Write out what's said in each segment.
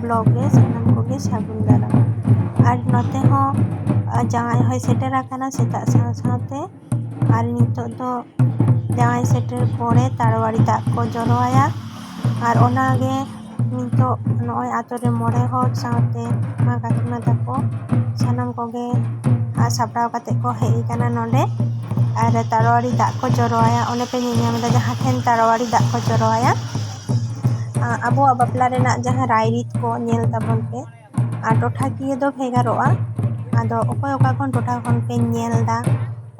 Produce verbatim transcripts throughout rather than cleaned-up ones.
vlog ᱨᱮ ᱥᱟᱱᱟᱢ ᱠᱚᱜᱮ ᱥᱟᱹᱜᱩᱱ ᱫᱟᱨᱟᱢ᱾ ᱟᱨ ᱱᱚᱛᱮ ᱦᱚᱸ, ᱟ, ᱡᱟᱶᱟᱭ ᱦᱚᱸᱭ ᱥᱮᱴᱮᱨ ᱟᱠᱟᱱᱟ ᱥᱮᱛᱟᱜ ᱥᱟᱶ ᱥᱟᱶᱛᱮ᱾ ᱟᱨ ᱱᱤᱛᱚᱜ ᱫᱚ ᱡᱟᱶᱟᱭ ᱥᱮᱴᱮᱨ ᱯᱚᱨᱮ ᱛᱟᱲᱣᱟᱲᱤ ᱫᱟᱜ ᱠᱚ ᱡᱚᱨᱚ ᱟᱭᱟ᱾ ᱟᱨ ᱚᱱᱟᱜᱮ ᱱᱤᱛᱚᱜ ᱱᱚᱜᱼᱚᱭ ᱟᱛᱳ ᱨᱮ ᱢᱚᱬᱮ ᱦᱚᱲ ᱥᱟᱶᱛᱮ ᱢᱟ ᱠᱟᱠᱤᱢᱟ ᱛᱟᱠᱚ ᱥᱟᱱᱟᱢ ᱠᱚᱜᱮ ᱥᱟᱯᱲᱟᱣ ᱠᱟᱛᱮ ᱠᱚ ᱦᱮᱡ ᱟᱠᱟᱱᱟ ᱱᱚᱰᱮ᱾ ᱟᱨ ᱛᱟᱲᱣᱟᱲᱤ ᱫᱟᱜ ᱠᱚ ᱡᱚᱨᱚ ᱟᱭᱟ, ᱚᱸᱰᱮ ᱯᱮ ᱧᱮᱞ ᱧᱟᱢ ᱮᱫᱟ ᱡᱟᱦᱟᱸ ᱴᱷᱮᱱ ᱛᱟᱲᱣᱟᱲᱤ ᱫᱟᱜ ᱠᱚ ᱡᱚᱨᱚ ᱟᱭᱟ᱾ ᱟ, ᱟᱵᱚᱣᱟᱜ ᱵᱟᱯᱞᱟ ᱨᱮᱱᱟᱜ ᱡᱟᱦᱟᱸ ᱨᱟᱭᱨᱤᱛ ᱠᱚ ᱧᱮᱞ ᱛᱟᱵᱚᱱ ᱯᱮ᱾ ᱟᱨ ᱴᱚᱴᱷᱟᱠᱤᱭᱟᱹ ᱫᱚ ᱵᱷᱮᱜᱟᱨᱚᱜᱼᱟ᱾ ᱟᱫᱚ ᱚᱠᱚᱭ ᱚᱠᱟ ᱠᱷᱚᱱ ᱴᱚᱴᱷᱟ ᱠᱷᱚᱱ ᱯᱮ ᱧᱮᱞ ᱮᱫᱟ,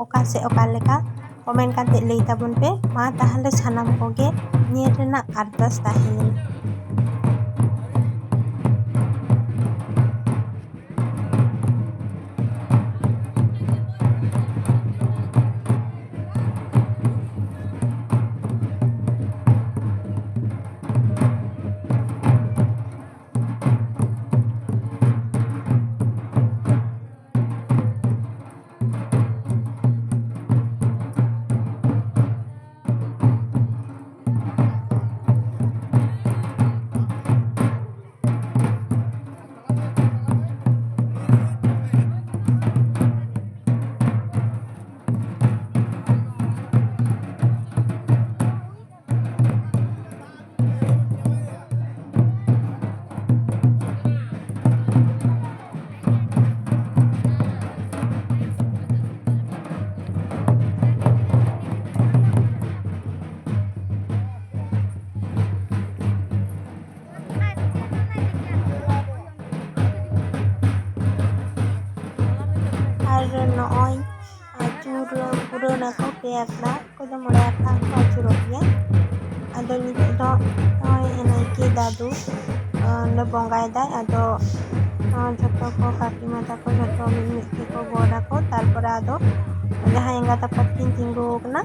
ᱚᱠᱟ ᱥᱮ ᱚᱠᱟ ᱞᱮᱠᱟ, comment ᱠᱟᱛᱮ ᱞᱟᱹᱭ ᱛᱟᱵᱚᱱ ᱯᱮ᱾ ᱢᱟ ᱛᱟᱦᱚᱞᱮ ᱥᱟᱱᱟᱢ ᱠᱚᱜᱮ ᱧᱮᱞ ᱨᱮᱱᱟᱜ ᱟᱨᱫᱟᱥ ᱛᱟᱦᱮᱸᱭᱮᱱᱟ᱾ ᱟᱨ ᱱᱚᱜᱼᱚᱭ ᱟᱹᱪᱩᱨ ᱯᱩᱨᱟᱹᱣ ᱱᱟᱠᱚ ᱯᱮ ᱟᱠᱷᱲᱟ᱾ ᱚᱠᱚᱭ ᱫᱚ ᱢᱚᱬᱮ ᱟᱠᱷᱲᱟ ᱦᱚᱸᱠᱚ ᱟᱹᱪᱩᱨᱚᱜ ᱜᱮᱭᱟ᱾ ᱟᱫᱚ ᱱᱤᱛᱚᱜ ᱫᱚ ᱱᱚᱜᱼᱚᱭ ᱱᱟᱭᱠᱮ ᱫᱟᱫᱩ, ᱟᱸ, ᱚᱸᱰᱮ ᱵᱚᱸᱜᱟᱭᱮᱫᱟᱭ᱾ ᱟᱫᱚ, ᱟᱸ, ᱡᱷᱚᱛᱚ ᱠᱚ ᱠᱟᱹᱠᱤ ᱢᱟ ᱛᱟᱠᱚ ᱡᱷᱚᱛᱚ ᱢᱤᱫ ᱢᱤᱫ ᱛᱮᱠᱚ ᱜᱚᱰ ᱟᱠᱚ᱾ ᱛᱟᱨᱯᱚᱨᱮ ᱟᱫᱚ ᱡᱟᱦᱟᱸᱭ ᱮᱸᱜᱟᱛ ᱟᱯᱟᱛ ᱠᱤᱱ ᱛᱤᱸᱜᱩ ᱟᱠᱟᱱᱟ,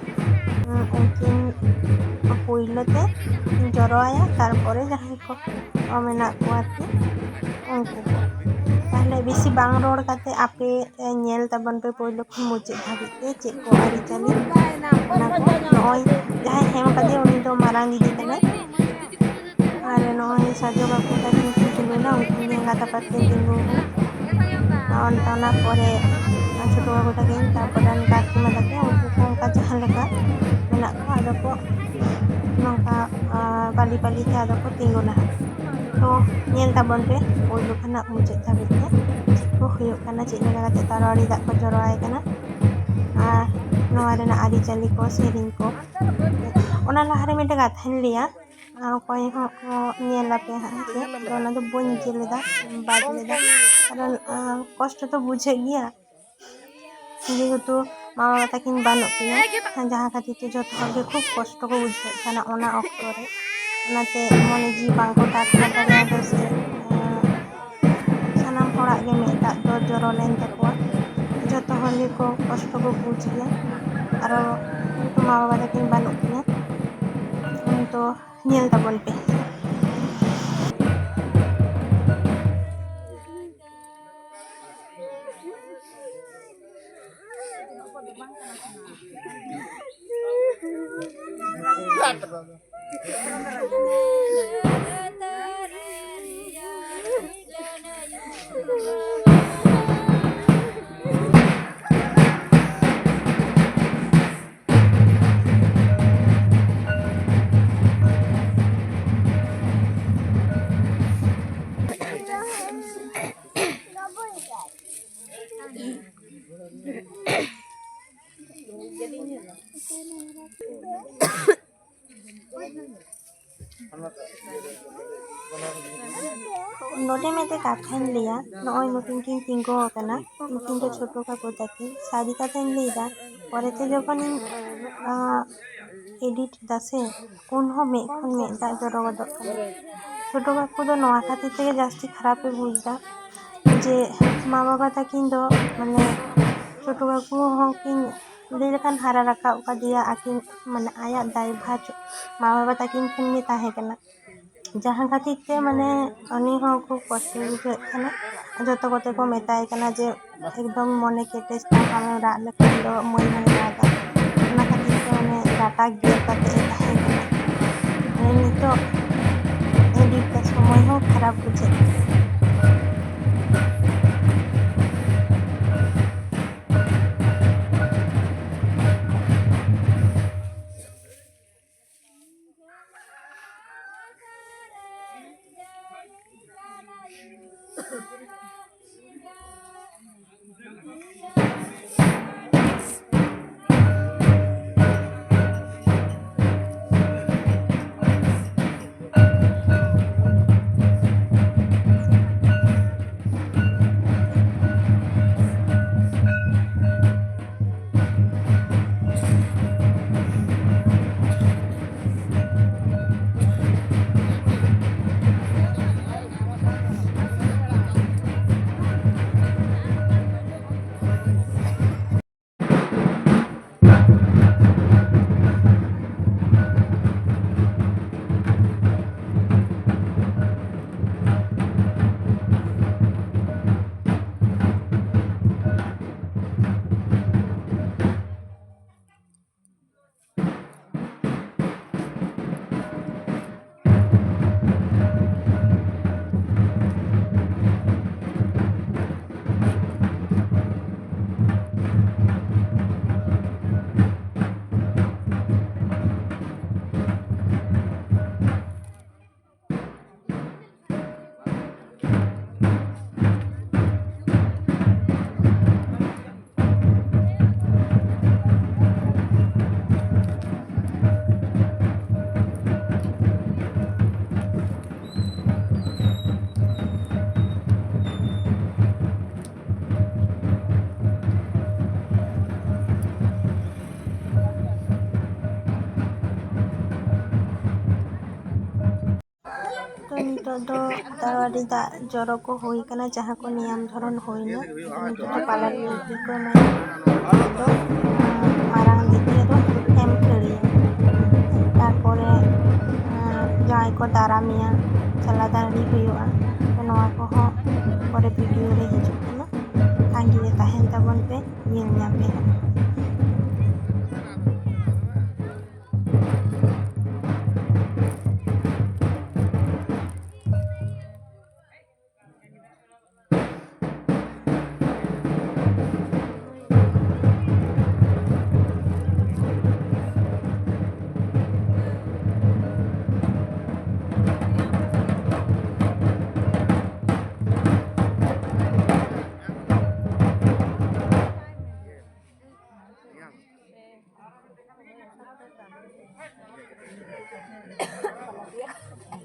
ᱩᱸ, ᱩᱱᱠᱤᱱ ᱯᱳᱭᱞᱳ ᱛᱮ ᱠᱤᱱ ᱡᱚᱨᱚ ᱟᱭᱟ, ᱛᱟᱨᱯᱚᱨᱮ ᱡᱟᱦᱟᱸᱭ ᱠᱚ ᱢᱮᱱᱟᱜ ᱠᱚᱣᱟ ᱟᱨᱠᱤ ᱩᱱᱠᱩ ᱠᱚ᱾ ᱛᱟᱦᱞᱮ ᱵᱮᱥᱤ ᱵᱟᱝ ᱨᱚᱲ ᱠᱟᱛᱮ ᱟᱯᱮ ᱧᱮᱞ ᱛᱟᱵᱚᱱ ᱯᱮ ᱯᱳᱭᱞᱳ ᱠᱷᱚᱱ ᱢᱩᱪᱟᱹᱫ ᱫᱷᱟᱹᱵᱤᱡ ᱛᱮ ᱪᱮᱫ ᱠᱚ ᱟᱹᱨᱤᱪᱟᱹᱞᱤ ᱚᱱᱟ ᱠᱚ᱾ ᱱᱚᱜᱼᱚᱭ ᱡᱟᱦᱟᱸᱭ ᱦᱮᱢ ᱠᱟᱫᱮ ᱩᱱᱤ ᱫᱚ ᱢᱟᱨᱟᱝ ᱫᱤᱫᱤ ᱠᱟᱱᱟᱭ᱾ ᱟᱨ ᱱᱚᱜᱼᱚᱭ ᱥᱟᱡᱚ ᱠᱟᱠᱩ ᱛᱟᱹᱠᱤᱱ ᱠᱤᱱ ᱛᱤᱸᱜᱩ ᱩᱱᱠᱤᱱ ᱜᱮ ᱮᱸᱜᱟᱛ ᱟᱯᱟᱛ ᱠᱤᱱ ᱛᱤᱸᱜᱩ ᱟᱠᱟᱱᱟ᱾ ᱚᱱ-, ᱚᱱᱟ ᱯᱚᱨᱮ ᱪᱷᱳᱴᱳ ᱵᱟᱹᱵᱩ ᱛᱟᱹᱠᱤᱱ, ᱛᱟᱨᱯᱚᱨᱮ ᱜᱟᱛᱮ ᱢᱟ ᱛᱟᱹᱠᱤᱱ, ᱩᱱᱠᱩ ᱠᱚ ᱚᱱᱠᱟ ᱡᱟᱦᱟᱸ ᱞᱮᱠᱟ ᱢᱮᱱᱟᱜ ᱠᱚᱣᱟ, ᱟᱫᱚ ᱠᱚ ᱱᱚᱝᱠᱟ, ᱟᱨ ᱯᱟᱹᱞᱤ ᱯᱟᱹᱞᱤ ᱛᱮ ᱟᱫᱚ ᱠᱚ ᱛᱤᱸᱜᱩᱱᱟ᱾ ᱛᱚ ᱧᱮᱞ ᱛᱟᱵᱚᱱ ᱯᱮ ᱯᱳᱭᱞᱳ ᱠᱷᱚᱱᱟᱜ ᱢᱩᱪᱟᱹᱫ ᱫᱷᱟᱹᱵᱤᱡ ᱛᱮ ᱪᱮᱫ ᱠᱚ ᱦᱩᱭᱩᱜ ᱠᱟᱱᱟ, ᱪᱮᱫ ᱞᱮᱠᱟ ᱠᱟᱛᱮ ᱛᱟᱨᱣᱟᱲᱤ ᱫᱟᱜ ᱠᱚ ᱡᱚᱨᱚᱣᱟᱭ ᱠᱟᱱᱟ ᱟᱨ ᱱᱚᱣᱟ ᱨᱮᱱᱟᱜ ᱟᱹᱨᱤᱪᱟᱹᱞᱤ ᱠᱚ, ᱥᱮᱨᱮᱧ ᱠᱚ᱾ ᱚᱱᱟ ᱞᱟᱦᱟᱨᱮ ᱢᱤᱫᱴᱮᱱ ᱠᱟᱛᱷᱟᱧ ᱞᱟᱹᱭᱟ, ᱟᱨ ᱚᱠᱚᱭ ᱦᱚᱸ ᱠᱚ ᱧᱮᱞ ᱟᱯᱮ ᱦᱟᱸᱜ, ᱦᱮᱸ ᱥᱮ? ᱟᱫᱚ ᱚᱱᱟ ᱫᱚ ᱵᱟᱹᱧ ᱤᱭᱟᱹ ᱞᱮᱫᱟ, ᱵᱟᱫ ᱞᱮᱫᱟ, ᱠᱟᱨᱚᱱ, ᱟᱸ, ᱠᱚᱥᱴᱚ ᱫᱚ ᱵᱩᱡᱷᱟᱹᱜ ᱜᱮᱭᱟ, ᱡᱮᱦᱮᱛᱩ ᱢᱟ ᱵᱟᱵᱟ ᱛᱟᱹᱠᱤᱱ ᱵᱟᱹᱱᱩᱜ ᱠᱤᱱᱟ, ᱡᱟᱦᱟᱸ ᱠᱷᱟᱹᱛᱤᱨ ᱛᱮ ᱡᱚᱛᱚ ᱦᱚᱲ ᱜᱮ ᱠᱷᱩᱵ ᱠᱚᱥᱴᱚ ᱠᱚ ᱵᱩᱡᱷᱟᱹᱣᱮᱫ ᱛᱟᱦᱮᱱᱟ ᱚᱱᱟ ᱚᱠᱛᱚ ᱨᱮ᱾ ᱚᱱᱟᱛᱮ ᱢᱚᱱᱮ ᱡᱤᱣᱤ ᱵᱟᱝ ᱠᱚ ᱴᱟᱴᱠᱟ ᱫᱟᱲᱮᱭᱟᱫᱟ ᱥᱮ, ᱟᱸ, ᱥᱟᱱᱟᱢ ᱦᱚᱲᱟᱜ ᱜᱮ ᱢᱮᱫ ᱫᱟᱜ ᱫᱚ ᱡᱚᱨᱚ ᱞᱮᱱ ᱛᱟᱠᱚᱣᱟ᱾ ᱡᱚᱛᱚ ᱦᱚᱲ ᱜᱮᱠᱚ ᱠᱚᱥᱴᱚ ᱠᱚ ᱵᱩᱡᱽ ᱜᱮᱭᱟ᱾ ᱟᱨᱚ ᱡᱮᱦᱮᱛᱩ ᱢᱟ ᱵᱟᱵᱟ ᱛᱟᱹᱠᱤᱱ ᱵᱟᱹᱱᱩᱜ ᱠᱤᱱᱟ, ᱩᱱ ᱫᱚ ᱧᱮᱞ ᱛᱟᱵᱚᱱ ᱯᱮ᱾ ᱱᱚᱰᱮ ᱢᱤᱫᱴᱮᱡ ᱠᱟᱛᱷᱟᱧ ᱞᱟᱹᱭᱟ, ᱱᱚᱜᱼᱚᱭ ᱱᱩᱠᱤᱱ ᱠᱤᱱ ᱛᱤᱸᱜᱩ ᱟᱠᱟᱱᱟ, ᱱᱩᱠᱤᱱ ᱫᱚ ᱪᱷᱳᱴᱳ ᱠᱟᱠᱩ ᱛᱟᱹᱠᱤᱱ᱾ ᱥᱟᱹᱨᱤ ᱠᱟᱛᱷᱟᱧ ᱞᱟᱹᱭᱫᱟ, ᱯᱚᱨᱮᱛᱮ ᱡᱚᱠᱷᱚᱱᱤᱧ, ᱟᱸ, ᱮᱰᱤᱴ ᱫᱟ ᱥᱮ, ᱩᱱ ᱦᱚᱸ ᱢᱮᱫ ᱠᱷᱚᱱ ᱢᱮᱫ ᱫᱟᱜ ᱡᱚᱨᱚ ᱜᱚᱫᱚᱜ ᱠᱟᱱᱟ᱾ ᱪᱷᱳᱴᱳ ᱠᱟᱠᱩ ᱫᱚ ᱱᱚᱣᱟ ᱠᱷᱟᱹᱛᱤᱨ ᱛᱮᱜᱮ ᱡᱟᱹᱥᱛᱤ ᱠᱷᱟᱨᱟᱯᱮ ᱵᱩᱡᱽ ᱫᱟ, ᱡᱮ ᱢᱟ ᱵᱟᱵᱟ ᱛᱟᱹᱠᱤᱱ ᱫᱚ, ᱢᱟᱱᱮ, ᱪᱷᱳᱴᱳ ᱠᱟᱠᱩ ᱦᱚᱸᱠᱤᱱ ᱞᱟᱹᱭ ᱞᱮᱠᱷᱟᱱ ᱦᱟᱨᱟ ᱨᱟᱠᱟᱵ ᱠᱟᱫᱮᱭᱟ, ᱟᱹᱠᱤᱱ, ᱢᱟᱱᱮ, ᱟᱭᱟᱜ ᱫᱟᱭᱵᱷᱟᱨ ᱢᱟ ᱵᱟᱵᱟ ᱛᱟᱹᱠᱤᱱ ᱴᱷᱮᱱ ᱜᱮ ᱛᱟᱦᱮᱸ ᱠᱟᱱᱟ᱾ ᱡᱟᱦᱟᱸ ᱠᱷᱟᱹᱛᱤᱨ ᱛᱮ, ᱢᱟᱱᱮ, ᱩᱱᱤ ᱦᱚᱸ ᱠᱷᱩᱵ ᱠᱚᱥᱴᱚᱭ ᱵᱩᱡᱷᱟᱹᱣᱮᱫ ᱛᱟᱦᱮᱱᱟ᱾ ᱡᱚᱛᱚ ᱠᱚᱛᱮ ᱠᱚ ᱢᱮᱛᱟᱭ ᱠᱟᱱᱟ ᱡᱮ, "ᱮᱠᱫᱚᱢ ᱢᱚᱱᱮ ᱠᱮᱴᱮᱡ ᱛᱟᱢ, ᱟᱢᱮᱢ ᱨᱟᱜ ᱞᱮᱠᱷᱟᱱ ᱫᱚ ᱢᱟᱹᱭ ᱦᱚᱸᱭ ᱨᱟᱜᱟ᱾" ᱚᱱᱟ ᱠᱷᱟᱹᱛᱤᱨ ᱛᱮ, ᱢᱟᱱᱮ, ᱰᱟᱴᱟ ᱜᱮᱨ ᱠᱟᱛᱮ ᱮ ᱛᱟᱦᱮᱸ ᱠᱟᱱᱟ᱾ ᱢᱟᱱᱮ, ᱱᱤᱛᱚᱜ ᱮᱰᱤᱴ ᱫᱟ ᱥᱚᱢᱚᱭ ᱦᱚᱸ ᱠᱷᱟᱨᱟᱯ ᱵᱩᱡᱷᱟᱹᱜᱼᱟ᱾ ᱛᱚ, ᱱᱤᱛᱚᱜ ᱫᱚ ᱛᱟᱲᱣᱟᱨᱤ ᱫᱟᱜ ᱡᱚᱨᱚ ᱠᱚ ᱦᱩᱭ ᱠᱟᱱᱟ, ᱡᱟᱦᱟᱸ ᱠᱚ ᱱᱤᱭᱚᱢ ᱫᱷᱚᱨᱚᱢ ᱦᱩᱭᱱᱟ᱾ ᱱᱤᱛᱚᱜ ᱫᱚ ᱯᱟᱞᱟᱨ ᱵᱤᱱᱛᱤ ᱠᱚ ᱮᱢᱟᱭᱟ᱾ ᱱᱤᱛᱚᱜ ᱫᱚ, ᱟᱸ, ᱢᱟᱨᱟᱝ ᱫᱤᱫᱤ ᱫᱚ ᱮᱢ ᱠᱷᱟᱹᱲᱤᱭᱟ᱾ ᱛᱟᱨᱯᱚᱨᱮ, ᱟᱸ, ᱡᱟᱶᱟᱭ ᱠᱚ ᱫᱟᱨᱟᱢᱮᱭᱟ, ᱪᱟᱞᱟ ᱫᱟᱲᱦᱤ ᱦᱩᱭᱩᱜᱼᱟ᱾ ᱛᱚ, ᱱᱚᱣᱟ ᱠᱚᱦᱚᱸ ᱯᱚᱨᱮ ᱵᱷᱤᱰᱤᱭᱳ ᱨᱮ ᱦᱤᱡᱩᱜ ᱠᱟᱱᱟ, ᱛᱟᱺᱜᱤ ᱨᱮ ᱛᱟᱦᱮᱱ ᱛᱟᱵᱚᱱ ᱯᱮ, ᱧᱮᱞ ᱧᱟᱢ ᱯᱮ ᱦᱟᱸᱜ᱾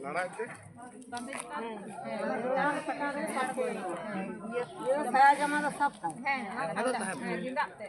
ᱞᱟᱲᱟᱭ ᱛᱮ? ᱤᱭᱟᱹ ᱥᱟᱭᱟ ᱡᱟᱢᱟ ᱫᱚ ᱥᱟᱵ ᱠᱟᱜ᱾ ᱦᱮᱸ, ᱟᱫᱚ ᱛᱟᱦᱮᱸ ᱦᱮᱸ, ᱜᱮᱸᱫᱟᱜ ᱛᱮ᱾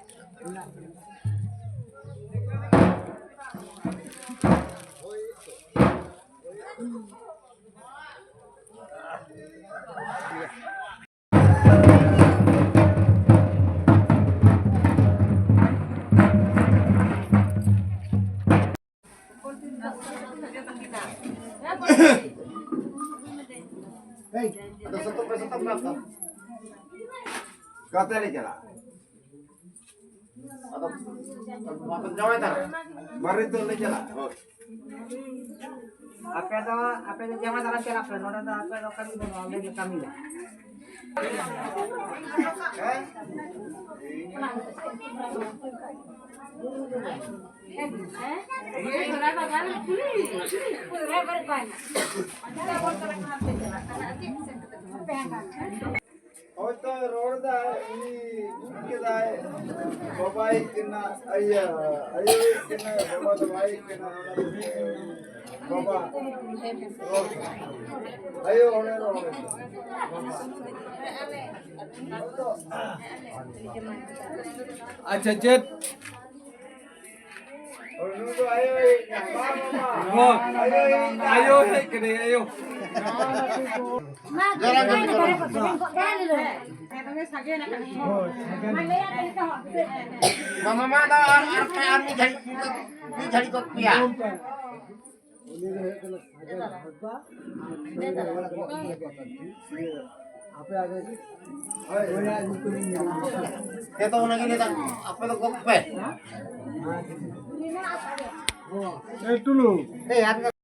ᱠᱟᱛᱮ ᱞᱮ ᱪᱟᱞᱟᱜ᱾ ᱟᱫᱚ ᱵᱟᱯᱮ ᱡᱟᱶᱟᱭ ᱫᱟᱨᱟ? ᱵᱟᱨᱮ ᱫᱚ ᱞᱮ ᱪᱟᱞᱟᱜ᱾ ᱦᱳᱭ᱾ ᱟᱯᱮ ᱫᱚ, ᱟᱯᱮ ᱫᱚ ᱡᱟᱶᱟᱭ ᱫᱟᱨᱟ ᱪᱟᱞᱟᱜ ᱯᱮ, ᱱᱚᱰᱮ ᱫᱚ ᱟᱯᱮ ᱫᱚ ᱠᱟᱹᱢᱤ ᱵᱟᱹᱱᱩᱜᱼᱟ, ᱟᱞᱮ ᱜᱮ ᱠᱟᱹᱢᱤᱭᱟ᱾ ᱦᱚᱭᱛᱚ ᱨᱚᱲ ᱫᱟᱭ, ᱩᱱᱤ ᱵᱩᱡᱽ ᱠᱮᱫᱟᱭ, ᱵᱟᱵᱟᱭ ᱠᱟᱱᱟ, ᱤᱭᱟᱹ, ᱟᱭᱳᱭ ᱠᱟᱱᱟ, ᱵᱟᱵᱟ ᱫᱚ ᱵᱟᱭ ᱠᱟᱱᱟ, ᱵᱟᱵᱟ, ᱨᱚᱲ, ᱟᱭᱳ ᱦᱚᱲᱮ ᱨᱚᱲ᱾ ᱟᱪᱪᱷᱟ, ᱪᱮᱫ? ᱦᱚᱸ, ᱟᱭᱳ ᱦᱮᱡ ᱠᱟᱱᱟᱭ, ᱟᱭᱳ᱾ ᱢᱟᱢᱟ, ᱢᱟ, ᱫᱟᱣ ᱟᱨ, ᱟᱨ, ᱟᱨ ᱢᱤᱫ ᱜᱷᱟᱹᱲᱤᱡ, ᱢᱤᱫ ᱜᱷᱟᱹᱲᱤᱡ ᱜᱚᱫ ᱯᱮᱭᱟ᱾ ᱦᱮᱸ, ᱛᱚ ᱚᱱᱟᱜᱮ ᱞᱟᱹᱭᱫᱟ, ᱟᱯᱮ ᱫᱚ ᱜᱚᱜ ᱯᱮ᱾ ᱮ ᱴᱩᱞᱩ᱾ ᱮ, ᱟᱨ